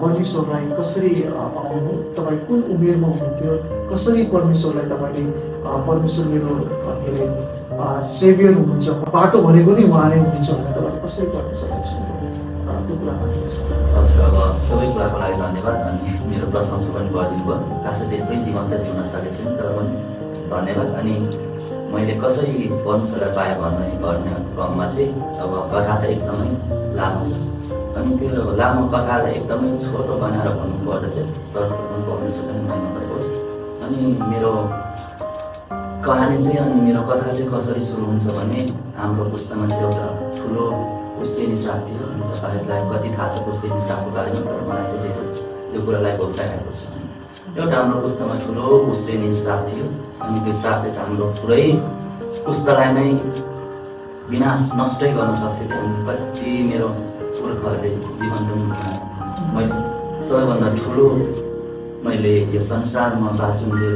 परमेश्वरलाई कसरी पाउनु, तपाईँ कुन उमेरमा हुनुहुन्थ्यो, कसरी परमेश्वरलाई तपाईँले परमेश्वर मेरो के अरे सेभियर हुनुहुन्छ, बाटो भनेको नै उहाँ नै हुनुहुन्छ भनेर तपाईँले कसरी गर्न सक्नुहुन्छ त्यो कुरा भन्नुहोस्। हजुर, अब सबै कुराको लागि धन्यवाद। अनि मेरो प्रशंसा पनि गरिदिनु भयो। खासै त्यस्तै जीवन त जिउन सकेको छैन, तर पनि धन्यवाद। अनि मैले कसरी परमेश्वरलाई पाएँ भन्ने क्रममा चाहिँ अब कथा त एकदमै लामो छ। अनि त्यो लामो कथालाई एकदमै छोटो बनाएर भन्नुपर्दा चाहिँ सर्वप्रथम परमेश्वरले महिमा भएको छ। अनि मेरो कहानी चाहिँ अनि मेरो कथा चाहिँ कसरी सुरु हुन्छ भने हाम्रो पुस्तामा चाहिँ एउटा ठुलो पुस्तैनी श्राप थियो। अनि तपाईँहरूलाई कति थाहा छ पुस्तैनी श्रापको बारेमा, तर मलाई चाहिँ यो कुरालाई भोग्टाइरहेको छ। एउटा हाम्रो पुस्तामा ठुलो पुस्तैनी श्राप थियो। अनि त्यो श्रापले चाहिँ हाम्रो पुरै पुस्तालाई नै विनाश नष्टै गर्न सक्थ्यो। अनि कति मेरो पुर्खाहरूले जीवन पनि गुमाए। मैले सबैभन्दा ठुलो मैले यो संसारमा बाँचुन्जेल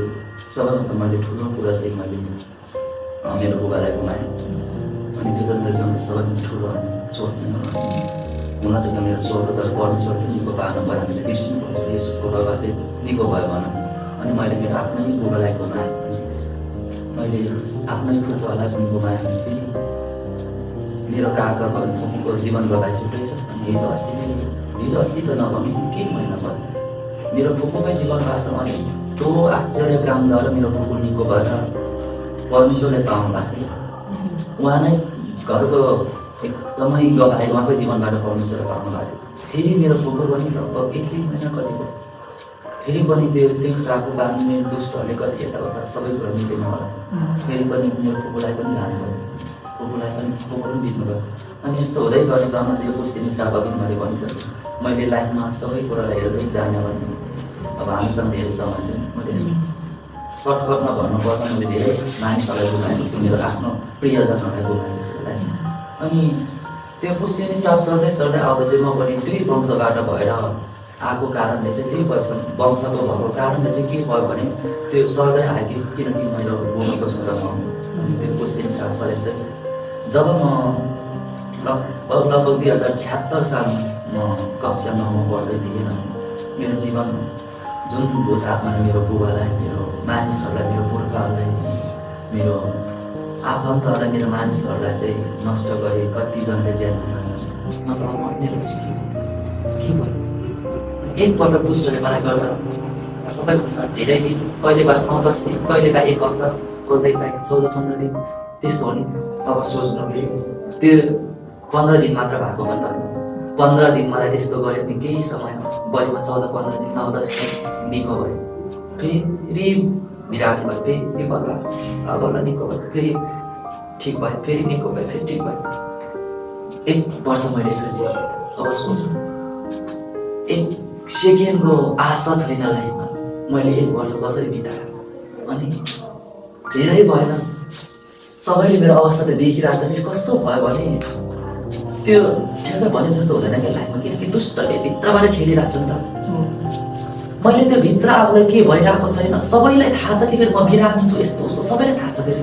सबैभन्दा मैले ठुलो कुरा चाहिँ मैले मेरो बुबालाई गुमाएँ। अनि त्यो चाहिँ मेरो जीवनको सबैभन्दा ठुलो चोट नै हो। हुन त मेरो चोट तर परमेश्वरले निको पार्नु भयो भने बिर्सिनुपर्छ। यसको बाबाले निको भयो भनौँ। अनि मैले मेरो आफ्नै बुबालाई गुमाएँ, मैले आफ्नै फुपूलाई पनि गुमाएँ। भने फेरि मेरो काकाको जीवन गवाइ छुट्टै छ। अनि हिजो अस्ति त नभने केही महिना भयो मेरो फुपूकै जीवनबाट अनि यस्तो आश्चर्य कामद्वारा मेरो फुपू निको भएर परमेश्वरले पाउनु भएको थियो। उहाँ नै घरको एकदमै गवाई उहाँकै जीवनबाट परमेश्वरले पाउनु भएको थियो। फेरि मेरो फुपू पनि लगभग एक महिना कति भयो, फेरि पनि त्यो श्रापको बारेमा मेरो दुष्टहरूले कति यताबाट सबै कुरा मिल्दैन होला। फेरि पनि मेरो फुपूलाई पनि लानु भयो, फुपू पनि बित्नु भयो। अनि यस्तो हुँदै गर्ने क्रममा चाहिँ यो पुस्तैनी श्राप अघि मैले भनिसकेँ। मैले लाइफमा सबै कुरालाई हेर्दै जाने भने अब हामीसँग धेरै समय चाहिँ मैले सर्टकटमा भन्नुपर्दा मैले धेरै मानिसहरूलाई गुमाएको छु, मेरो आफ्नो प्रियजनहरूलाई गुमाएको छु लाइफमा। अनि त्यो पुस्तैनी श्राप सर्दै आउँदा चाहिँ म पनि त्यही वंशबाट भएर आएको कारणले चाहिँ त्यही वंशको भएको कारणले चाहिँ के भयो भने त्यो सर्दै आयो कि किनकि मैले बोल्नुको छोरामा अनि त्यो पुस्तैनी श्राप सरेर चाहिँ जब म लगभग 2076 सालमा म कक्षा 9मा पढ्दै थिएँ। मेरो जीवन जुन भूत आत्माले मेरो बुबालाई, मेरो मानिसहरूलाई, मेरो पुर्खाहरूलाई, मेरो आफन्तहरूलाई, मेरो मानिसहरूलाई चाहिँ नष्ट गरे, कतिजनाले ज्यान नत्र मर्ने रहेछ के गर्नु। एकपल्ट दुष्टले मलाई गर्दा सबैभन्दा धेरै दिन, कहिलेका 9-10 दिन, कहिलेका 1 हप्ता, कहिलेका 14-15 दिन त्यस्तो हो नि। अब सोच्नु त्यो 15 दिन मात्र भएको भयो त 15 दिन मलाई त्यस्तो गऱ्यो भने केही समय बढीमा 14-15 दिन 9-10 दिन निको भयो। फेरि बिरामी भयो, फेरि बल्ल निको भयो, फेरि ठिक भयो, फेरि निको भयो, फेरि ठिक भयो। 1 वर्ष मैले यसरी जियो। अब सोच 1 सेकेन्डको आशा छैन लाइफमा। मैले 1 वर्ष कसरी बिताएँ अनि धेरै भएन। सबैले मेरो अवस्था त देखिरहेछ नि कस्तो भयो भने त्यो ठ्याक्कै भने जस्तो हुँदैन क्या लाइफमा, किनकि दुष्टले भित्रबाट खेलिरहेछ नि त। मैले त्यो भित्र आफूलाई के भइरहेको छैन सबैलाई थाहा छ कि फेरि म बिरामी छु यस्तो उस्तो सबैलाई थाहा छ। फेरि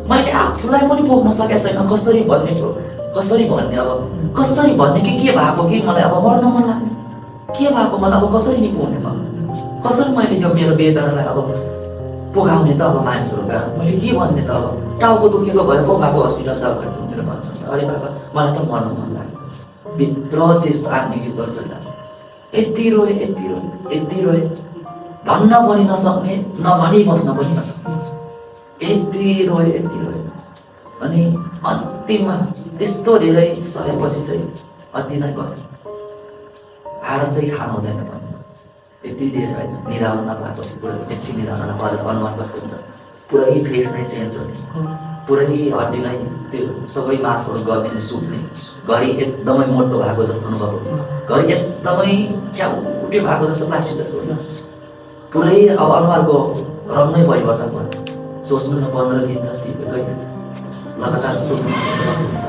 मैले आफूलाई पनि पोख्न सकेको छैन कसरी भन्ने अब कसरी भन्ने कि के भएको कि मलाई अब मर्न मन लाग्ने के भएको मलाई अब कसरी निको हुने म कसरी मैले यो मेरो वेदनालाई अब पोखाउने त अब मानिसहरूका मैले के भन्ने त अब टाउको दुखेको भयो पो भएको हस्पिटल जाऊ भनेर भन्छ। अरे बाबा मलाई त मर्न मन लागेको छ। भित्र त्यस्तो आत्मिक युद्ध चलिरहेको छ। यति रोए भन्न पनि नसक्ने नभनी बस्न पनि नसक्ने यति रोए। अनि अन्तिममा त्यस्तो धेरै सहेपछि चाहिँ अति नै भयो। हार चाहिँ खानु हुँदैन भने यति धेरै होइन निदाउनु नभएपछि पुरै एकछिन निदाउन अनुमान कस्तो हुन्छ पुरै फेस नै चेन्ज हुने, पुरै हड्डी नै त्यो सबै मासहरू गर्ने सुत्ने, घरि एकदमै मोटो भएको जस्तो अनुभव हुने, घरि एकदमै ख्याउटे भएको जस्तो प्लास्टिक जस्तो हुने, पुरै अब अनुहारको रङ नै परिवर्तन भयो। सोच्नु न 15 दिन जति लगातार सुत्नु हुन्छ।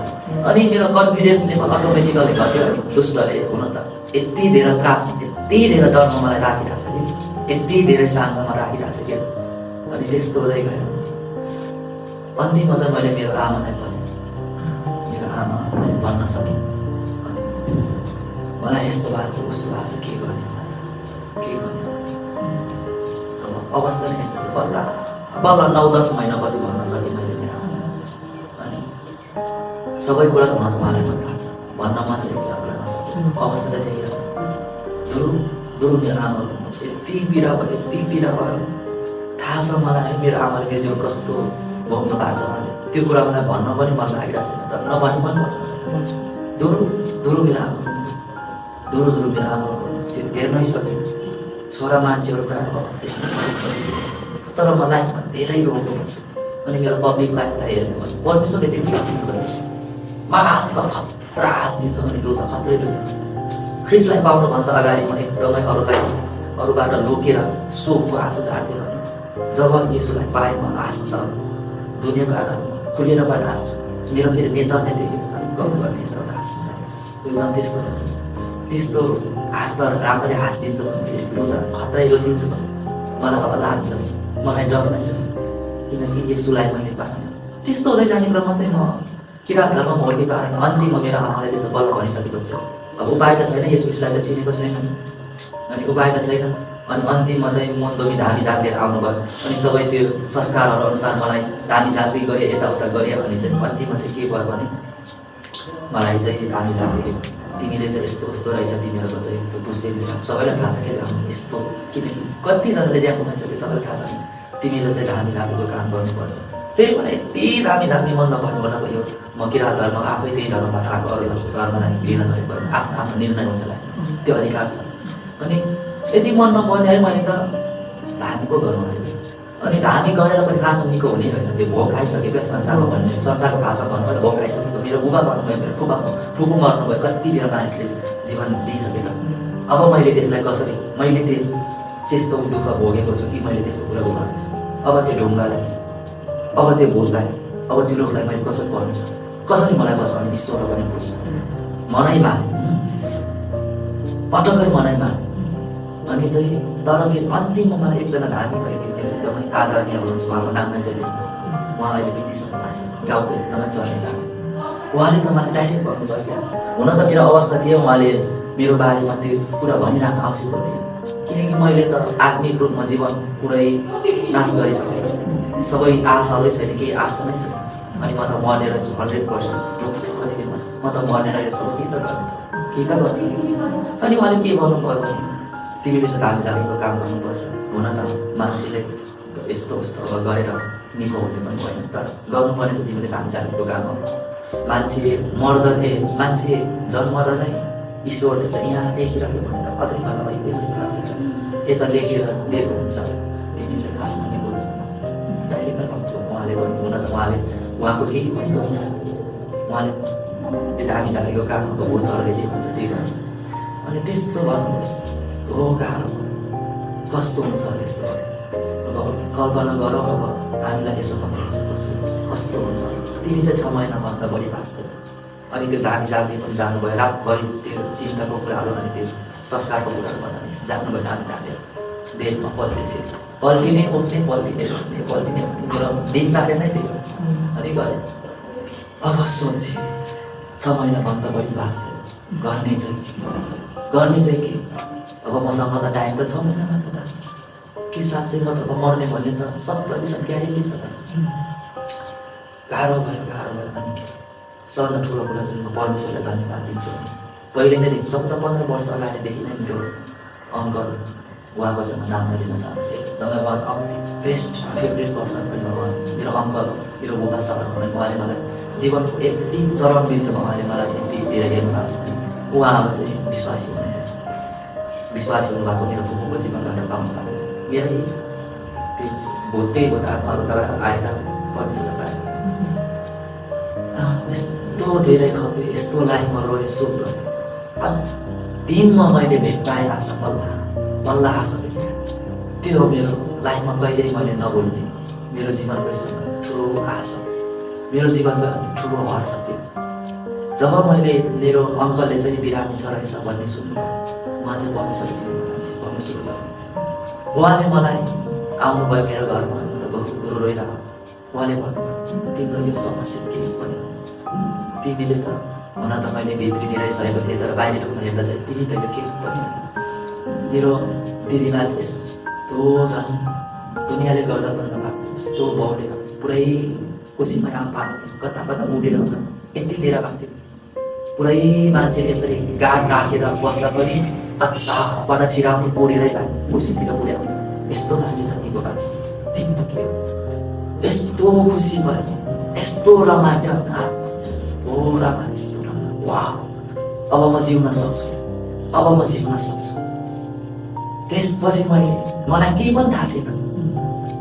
अनि मेरो कन्फिडेन्स लेभल अटोमेटिकली घट्यो। दुष्टले हुन त यति धेरै त्रास यति धेरै डरमा मलाई राखिरहेको छ कि यति धेरै साङ्गमा राखिरहेको छ कि अनि त्यस्तो हुँदै गयो। अन्तिममा चाहिँ मैले मेरो आमालाई भन्न सकेँ मलाई यस्तो भएको छ उस्तो भएको छ के गर्ने अब अवस्था नै यस्तो थियो। बल्ल 9-10 महिनापछि भन्न सकेँ मैले मेरो आमालाई। अनि सबै कुरा त उहाँलाई मन थाहा छ, भन्न मात्रै कुरा नसकेँ। अवस्था त त्यही हो। दुरु मेरो आमा यति पीडा भयो थाहा छ मलाई मेरो आमाले मेरो जीवन कस्तो भोग्नु भएको छ भने त्यो कुरा मलाई भन्न पनि मन लागिरहेको छैन, तर नभने पनि बच्न सक्छ। दुरु मेरो आमा त्यो हेर्नै सकेन। छोरा मान्छेहरू प्रायः त्यस्तो छ, तर म लाइफमा धेरै रोएको हुन्छ। अनि मेरो पब्लिक लाइफलाई हेर्ने भने परमेश्वरले त्यति गर्छ। म हाँस त खतरा हाँस दिन्छु अनि रुँदा खत्रै रुन्छ। ख्रिस्टलाई पाउनुभन्दा अगाडि म एकदमै अरूबाट लुकेर सोखको आँसु झार्थेँ। जब यसोलाई पाएँ म हाँस त दुनियाँको आधारमा खुलेर पनि हाँस्छु। मेरो फेरि नेचर नै देखेँ गफ गर्ने एउटा हाँस एकदम त्यस्तो हाँस त राम्ररी हाँसिदिन्छु भने फेरि रुँदा खतरै रोइदिन्छु भने मलाई अब लाग्छ, मलाई डर लाग्छ। किनकि यसोलाई मैले पाएँ। त्यस्तो हुँदै जाने क्रममा चाहिँ म किराँत धर्ममा हुर्केको आएन। अन्तिममा मेरो आमाले त्यसो बल्ल भनिसकेको छ, अब उपाय त छैन, यसोलाई त चिनेको छैन अनि उपाय त छैन। अनि अन्तिममा चाहिँ मन्दोमी धामी जागेर आउनुभयो। अनि सबै त्यो संस्कारहरू अनुसार मलाई धामी जागृति गरेँ, यताउता गरेँ। अनि चाहिँ अन्तिममा चाहिँ के भयो भने मलाई चाहिँ धामी जागृति तिमीले चाहिँ यस्तो रहेछ, तिमीहरूको चाहिँ त्यो बुझ्दै छ, सबैलाई थाहा छ क्या यस्तो। किनकि कतिजनाले ज्याएको मान्छेले सबैलाई थाहा छ तिमीले चाहिँ धामी जातिको काम गर्नुपर्छ। फेरि मलाई यति धामी जाति मन नपर्ने भनेको यो म किराँत धर्म आफै त्यही धर्मबाट आएको अरू धर्मलाई घृणा गरेको आफ्नो निर्णय हुन्छ त्यो अधिकार छ। अनि यति मन नपर्ने है मैले त धामीको गर्नु आएँ। अनि धामी गरेर पनि खासमा निको हुने होइन, त्यो भोक खाइसकेको संसारमा भन्ने संसारको भाषा भन्नुभयो भोक खाइसकेको। मेरो बुबा भन्नुभयो, मेरो फुपू मर्नुभयो, कति बेला मानिसले जीवन दिइसके त अब मैले त्यसलाई कसरी मैले त्यस्तो दुःख भोगेको छु कि मैले त्यस्तो कुरा भोगेको छु। अब त्यो ढुङ्गालाई, अब त्यो भोटलाई, अब त्यो रोगलाई मैले कसरी पर्नु छ, कसरी मलाई बचाउने ईश्वर पनि बुझ्नु मनैमा पटक्कै मनैमा। अनि चाहिँ तर फेरि अन्तिममा मलाई एकजना धामी भएको एकदमै आदरणीय हुनुहुन्छ, उहाँको नाम नै चाहिँ उहाँ अहिले बितिसक्नु भएको छ, गाउँको एकदमै चल्ने धामी। उहाँले त मलाई डाइरेक्ट भन्नुभयो क्या, हुन त मेरो अवस्था थियो उहाँले मेरो बारेमा त्यो कुरा भनिराख्नु आवश्यक थियो। किनकि मैले त आत्मिक रूपमा जीवन पुरै नाश गरिसकेँ, सबै आशाहरू छैन, केही आशा नै छैन। अनि म त मर्ने रहेछु 100% ढुक्क थिएँ म त मर्ने रहेछु, के त गर्छ। अनि उहाँले के भन्नुभयो भने तिमीले चाहिँ धामी जातिको काम गर्नुपर्छ। हुन त मान्छेले यस्तो अब गरेर निको हुने पनि होइन, तर गर्नुपर्ने चाहिँ तिमीले धामी जातिको काम हो। मान्छे जन्मदा नै ईश्वरले चाहिँ यहाँ लेखिराख्यो भनेर अझै मलाई यो जस्तो लाग्छ। यता लेखेर दिएको हुन्छ, तिमी चाहिँ खासमा निको डाइरेक्ट उहाँले भन्नु। हुन त उहाँको केही पनि दोष छ, उहाँले त्यो धामी जातिको कामको भूतहरूले जे भन्छ त्यही गर्छ। अनि त्यस्तो गर्नु यस्तो गाह्रो कस्तो हुन्छ यस्तो। अब कल्पना गर, अब हामीलाई यसो भन्नुहुन्छ कस्तो हुन्छ। तिमी चाहिँ 6 महिनाभन्दा बढी बाँच्दैन। अनि त्यो धामी जाति पनि जानुभयो, रातभरि त्यो चिन्ताको कुराहरू अनि त्यो संस्कारको कुराहरू भन्दा जानुभयो धामी जाति। बेडमा पल्टिने उठ्ने मेरो दिनचर्या नै थियो। अनि गएँ अब सोचेँ 6 महिनाभन्दा बढी बाँच्दैन, गर्ने चाहिँ के। अब मसँग त टाइम त 6 महिना मात्र बाँच्छ के साँच्चै म त मर्ने भन्ने त 100% ग्यारेन्टी छ। गाह्रो भयो। अनि सबभन्दा ठुलो कुरा चाहिँ म परमेश्वरलाई धन्यवाद दिन्छु। पहिले नै 14-15 वर्ष अगाडिदेखि नै मेरो अङ्कल उहाँको चाहिँ म नाम लिन चाहन्छु। एकदमै उहाँ बेस्ट फेभरेट पर्सन पनि उहाँ मेरो अङ्कल, मेरो बुबा सर। उहाँले मलाई जीवनको यति चरम बिन्दुमा उहाँले मलाई यति धेरै हेर्नु भएको छ। उहाँ अब चाहिँ विश्वासी हुनुभएको मेरो फुपूको जीवनबाट पाउनु भएको मेरो त्यो त्यही भूत आत्माहरू तल आएका परमेश्वर पाएँ। यस्तो धेरै खपे, यस्तो लाइफमा रोए सुख गरेँ। अन्तिममा मैले भेट पाएँ आशा, बल्ल आशा भेटेँ। त्यो मेरो लाइफमा कहिल्यै मैले नभुल्ने मेरो जीवनको यसमा ठुलो आशा, मेरो जीवनको ठुलो हर्ष थियो। जब मैले मेरो अङ्कलले चाहिँ बिरामी छ रहेछ भन्ने सुन्नु, उहाँ चाहिँ परमेश्वर जीवनको मान्छे, परमेश्वरको जन्म। उहाँले मलाई आउनुभयो मेरो घरमा, बहुत रोइरहेको। उहाँले भन्नुभयो तिम्रो यो समस्या केही पनि, तिमीले त हुन त मैले भित्री दिइरहेको थिएँ, तर बाहिर ठाउँमा हेर्दा चाहिँ तिमी त यो के पनि मेरो दिदीलाई यस्तो झन् दुनियाँले गर्दा पनि नभएको यस्तो बाउले पुरै कोसीमा काम पार्नु कता कता उडेर यति दिएर गएको थियो। पुरै मान्छे यसरी गाड राखेर बस्दा पनि तत्ताबाट छिराउनु पोडेरै लाग्यो, कोसीतिर पुर्याउनु। यस्तो मान्छे त निको भएको छ, तिमी त के हो? यस्तो खुसी भयो, यस्तो रमाइलो, यस्तो रमाइलो, यस्तो रमाइलो। वाह, अब म जिउन सक्छु, अब म जिउन सक्छु। त्यसपछि मलाई केही पनि थाहा थिएन,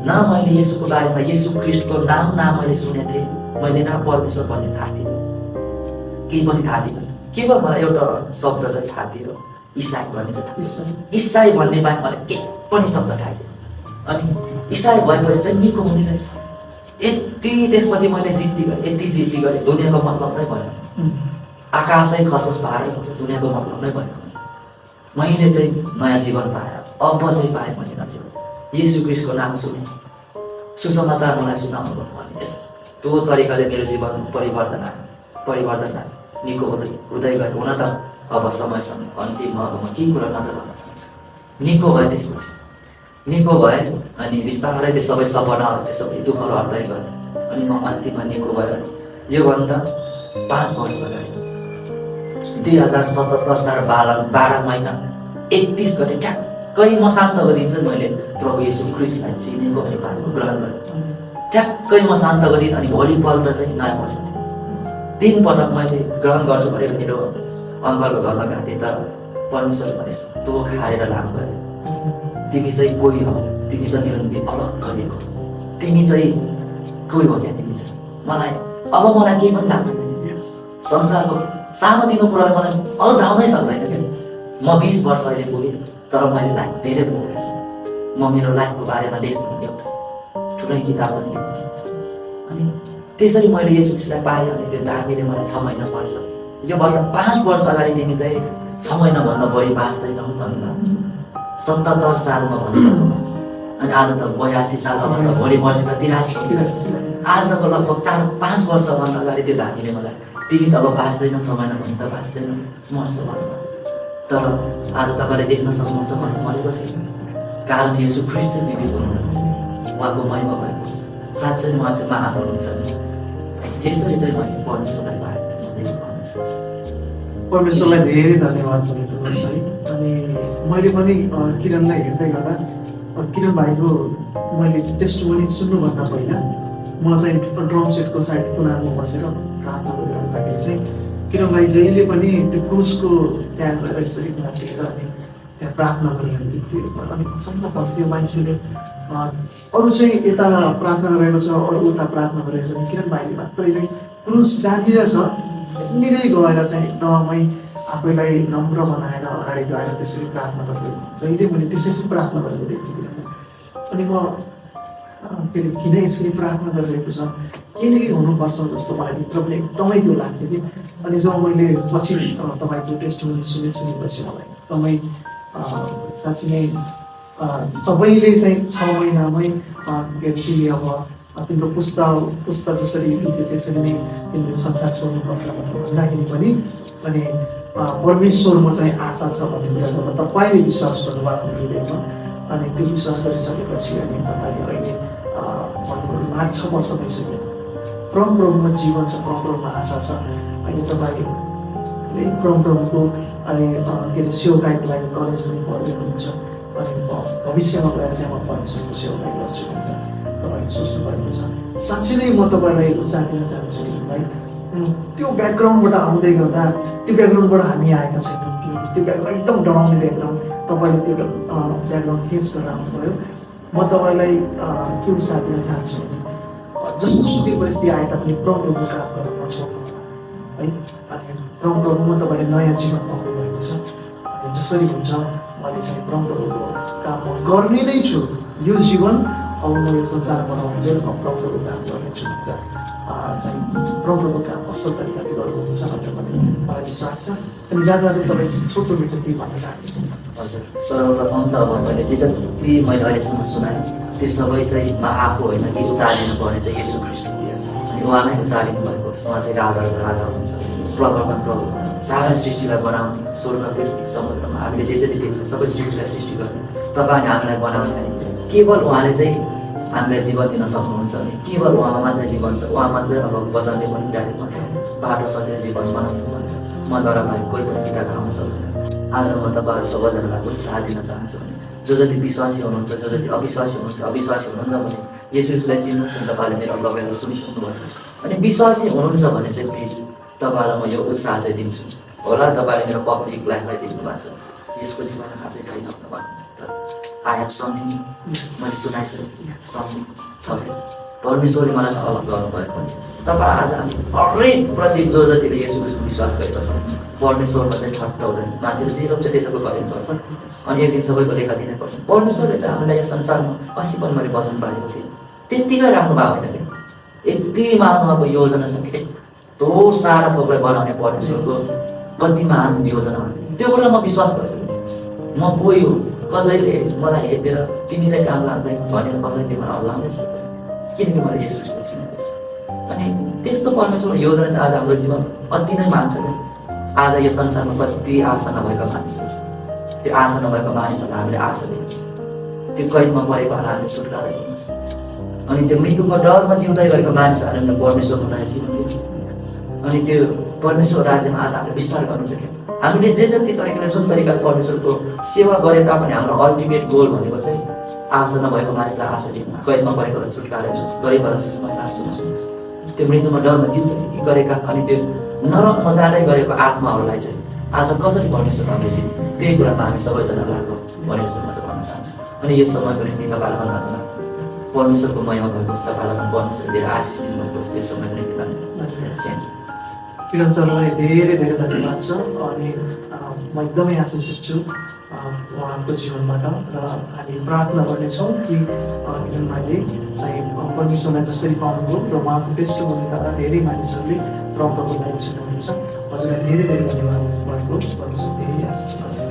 न मैले येशूको बारेमा येशू ख्रीष्टको नाम मैले सुनेको थिएँ, मैले न परमेश्वर भन्ने थाहा थिएन, केही पनि थाहा थिएन। केवल मलाई एउटा शब्द चाहिँ थाहा थियो, इसाई भन्ने चाहिँ थाहा थियो। इसाई भन्ने बाहेक मलाई केही पनि शब्द थाहा थिएन। अनि इसाई भएपछि चाहिँ निको हुने रहेछ। यति त्यसपछि मैले जिद्दी गरेँ, यति जिद्दी गरेँ, दुनियाँको मतलब नै भएन। आकाशै खसोस् भारै खसोस्, दुनियाँको मतलब नै भएन। मैले चाहिँ नयाँ जीवन पाएर अब चाहिँ पाएँ मैले नयाँ जीवन। येशू ख्रीष्टको नाम सुने, सुसमाचार मलाई सुनाउनु भने यस्तो तरिकाले मेरो जीवन परिवर्तन आयो, निको हुँदै गयो। हुन त अब समयसँग अन्तिममा अब म केही कुरा मात्र भन्न चाहन्छु। निको भए त्यसपछि निको भए अनि बिस्तारै त्यो सबै सपनाहरू त्यो सबै दुःखहरू हट्दै गयो। अनि म अन्तिममा निको भयो। योभन्दा 5 वर्ष अगाडि 2077 साल 12 महिना 31 गते ठ्याक्कै मसान्तको दिन चाहिँ मैले प्रभु येशू ख्रीष्टलाई चिनेको अनि पाएको ग्रहण गरेँ। ठ्याक्कै मसान्तको दिन अनि भोलिपल्ट चाहिँ नयाँ वर्ष थियो। 3 पटक मैले ग्रहण गर्छु भनेर मेरो अङ्कलको घरमा गएको थिएँ, तर परमेश्वरले भने यस्तो खाएर लानु गयो, तिमी चाहिँ कोही हो, तिमी चाहिँ मेरो निम्ति अलग गरिएको, तिमी चाहिँ कोही हो क्या, तिमी चाहिँ मलाई केही पनि लाग्दैन। संसारको सानोतिनो कुराले मलाई अल्झाउनै सक्दैन क्या। म 20 वर्ष अहिले पुगेँ, तर मैले लाइफ धेरै पुगेको छु। म मेरो लाइफको बारेमा लेख्नु एउटा ठुलै किताब पनि लेख्न सक्छु। अनि त्यसरी मैले येशू ख्रीष्टलाई पाएँ अनि त्यो धामीले मलाई 6 महिना पर्छ, योभन्दा 5 वर्ष अगाडि तिमी चाहिँ 6 महिनाभन्दा बढी बाँच्दैनौ भन्नु 77 सालमा भन्नु। अनि आज त 82 साल, अब त भोलि वर्ष त 83। आजको लगभग 4-5 वर्षभन्दा अगाडि त्यो धामीले मलाई तिमी त अब बाँच्दैनौ 6 महिना भने त बाँच्दैनौ, मर्छ भन्नु। तर आज तपाईँले देख्न सक्नुहुन्छ भने मरेको छैन, कारण येशू ख्रीष्ट चाहिँ जीवित हुनुहुन्छ, उहाँको महिमा भएको छ। साँच्चै उहाँ चाहिँ महान हुनुहुन्छ। त्यसरी चाहिँ मैले परमेश्वरलाई पाएँ भन्न चाहन्छु। परमेश्वरलाई धेरै धन्यवाद भन्नुहोस् है। अनि मैले पनि किरणलाई हेर्दै गर्दा किरण भाइको मैले टेस्टमोनी सुन्नुभन्दा पहिला म चाहिँ ड्रम सेटको साइड कुनामा बसेर प्रार्थना गरिरहँदाखेरि चाहिँ किरण भाइ जहिले पनि त्यो क्रुसको त्यहाँ गएर यसरी टेकेर अनि त्यहाँ प्रार्थना गरिरहन्थ्यो। त्यो अनि अचम्म पर्थ्यो, मान्छेले अरू चाहिँ यता प्रार्थना गरेको छ, अरू उता प्रार्थना गरेको छ, किरण भाइले मात्रै चाहिँ क्रुस जहाँनिर छ निरै गएर चाहिँ एकदमै आफैलाई नम्र बनाएर अगाडि गएर त्यसरी प्रार्थना गर्दै जहिले मैले त्यसरी प्रार्थना गरेको देख्थेँ। अनि म किन यसरी प्रार्थना गरिरहेको छ, केही न केही हुनुपर्छ जस्तो मलाई भित्र पनि एकदमै त्यो लाग्थ्यो कि। अनि जब मैले पछि तपाईँको टेस्टमोनी सुनेपछि मलाई एकदमै साँच्चै नै सबैले चाहिँ 6 महिनामै के अरे तिमी अब तिम्रो पुस्ता जसरी बित्यो त्यसरी नै तिम्रो संसार छोड्नुपर्छ भन्दाखेरि पनि अनि परमेश्वरमा चाहिँ आशा छ भन्ने कुरा जब तपाईँले विश्वास गर्नुभएको हृदयमा अनि त्यो विश्वास गरिसकेपछि अनि तपाईँले अहिले भन्नुभयो 5-6 वर्ष भइसक्यो, परमप्रभुमा जीवन छ, परमप्रभुमा आशा छ। अहिले तपाईँले परमप्रभुको अनि के अरे सेवकाईको लागि कलेज पनि पढ्दै हुनुहुन्छ। अनि भविष्यमा गएर चाहिँ म परमेश्वरको सेवकाई गर्छु भनेर तपाईँले सोच्नु भएको छ। साँच्चै नै म तपाईँलाई उत्साह दिन चाहन्छु भाइ। त्यो ब्याकग्राउन्डबाट आउँदै गर्दा त्यो ब्याकग्राउन्डबाट हामी आएका छैनौँ कि त्यो ब्याकग्राउन्ड एकदम डराउने ब्याकग्राउन्ड, तपाईँले त्यो ब्याकग्राउन्ड फेस गरेर आउनुभयो। म तपाईँलाई के उत्साह दिन चाहन्छु, जस्तो सुकै परिस्थिति आए तापनि परमप्रभुको काम गर्न नछोड्नु है। अनि परमप्रभुमा तपाईँले नयाँ जीवन पाउनु भएको छ। अनि जसरी हुन्छ मैले चाहिँ परमप्रभुको काम म गर्ने नै छु, यो जीवन अब म यो संसारमा रहन्जेल म परमप्रभुको काम गर्नेछु भनेर चाहिँ परमप्रभुको काम असल तरिकाले गर्नुहुन्छ भनेर मलाई विश्वास छ। अनि जाँदा तपाईँ छोटो मिठो केही भन्न चाहनुहुन्छ? हजुर, सर्वप्रथम त अब मैले जे जति मैले अहिलेसम्म सुनाएँ त्यो सबै चाहिँ म आफू होइन कि उचालिनु पर्ने चाहिँ येशू ख्रीष्ट, अनि उहाँ नै उचालिनु भएको छ। उहाँ चाहिँ राजाको राजा हुनुहुन्छ, प्रकल्पन प्रभु सारा सृष्टिलाई बनाउने स्वर्ग पृथ्वी समुद्रमा हामीले जे जति देख्छ सबै सृष्टिलाई सृष्टि गर्ने तपाईँले हामीलाई बनाउने भने केवल उहाँले चाहिँ हामीलाई जीवन दिन सक्नुहुन्छ भने केवल उहाँमा मात्रै जीवन छ, उहाँ मात्रै अब वचनले पनि डाइरेक्ट भन्छ बाटो सधैँ जीवन बनाउने भन्छ मद्वारा भाइ कोही पनि पिताको आउन सक्दैन। आज म तपाईँहरू सबैजनालाई उत्साह दिन चाहन्छु भने जो जति विश्वासी हुनुहुन्छ जो जति अविश्वासी हुनुहुन्छ भने येशूलाई चिन्नुहुन्छ भने तपाईँले मेरो अगुवाईलाई सुनिसक्नुभयो अनि विश्वासी हुनुहुन्छ भने चाहिँ प्लिज तपाईँलाई म यो उत्साह चाहिँ दिन्छु होला। तपाईँले मेरो पब्लिक लाइफलाई देख्नु भएको छ यसको जीवन अझै छैन भन्नुहुन्छ तर आई हेभ समथिङ मैले सुनाइसकेँ समथिङ छ परमेश्वरले मलाई सफल गर्नुभएको पनि तपाईँ आज हामी हरेक प्रति जो जतिले यसो विश्वास गरेका छौँ परमेश्वरमा चाहिँ ठट्ट हुँदैन। मान्छेले जे रोप्छ त्यसैको गर्नुपर्छ अनि एक दिन सबैको लेखा दिनै पर्छ। परमेश्वरले चाहिँ हामीलाई यस संसारमा अस्ति पनि मैले वचन पाएको थिएँ त्यति नै राख्नु भएको होइन कि यति महानुभावको योजना छ कि यस्तो सारा थोकलाई बनाउने परमेश्वरको कति महान योजना त्यो कुरालाई म विश्वास गर्छु। म कोही हो कसैले मलाई हेपेर तिमी चाहिँ काम लाग्दैन भनेर कसैले मलाई हल्लाउने सक्दैन किनकि मैले येशूलाई चिनेको छु। अनि त्यस्तो परमेश्वरको योजना चाहिँ आज हाम्रो जीवन अति नै मान्छ कि आज यो संसारमा कति आशा नभएका मानिसहरू छ त्यो आशा नभएका मानिसहरूलाई हामीले आशा दिन्छ त्यो कैदमा परेकोहरूलाई हामीले छुटकारा दिन्छ अनि त्यो मृत्युको डरमा जिउँदै गरेको मानिसहरूले हामीले परमेश्वरको नयाँ जीवन दिन्छ अनि त्यो परमेश्वर राज्यमा आज हामीले विस्तार गर्न सक्यौँ। हामीले जे जति तरिकाले जुन तरिकाले परमेश्वरको सेवा गरे तापनि हाम्रो अल्टिमेट गोल भनेको चाहिँ आशा नभएको मानिसलाई आशा दिनु कैदमा परेकोलाई छुटकारा गरेकोलाई सुसमाचार सुनाउनु त्यो मृत्युमा डरमा जिउँदै गरेका अनि त्यो नरकमा जाँदै गरेको आत्माहरूलाई चाहिँ आज कसरी परमेश्वर हामीले जित्ने त्यही कुरामा हामी सबैजना लाग्नु भनेर चाहिँ म चाहिँ भन्न चाहन्छु। अनि यो समयको निम्ति तपाईँलाई परमेश्वरको महिमा भएको छ तपाईँलाई परमेश्वर धेरै आशिष दिनुभएको छ यस समयको निम्ति धन्यवाद। किरण सरलाई धेरै धेरै धन्यवाद छ अनि म एकदमै आशिषित छु उहाँको जीवनबाट र हामी प्रार्थना गर्नेछौँ कि किरण भाइले चाहिँ परमेश्वरलाई जसरी पाउनुभयो र उहाँको टेस्टमोनीद्वारा धेरै मानिसहरूले प्रभुको लागि चिन्नुहुनेछ। हजुरलाई धेरै धेरै धन्यवाद भएको परमेश्वर धेरै आशिष। हजुर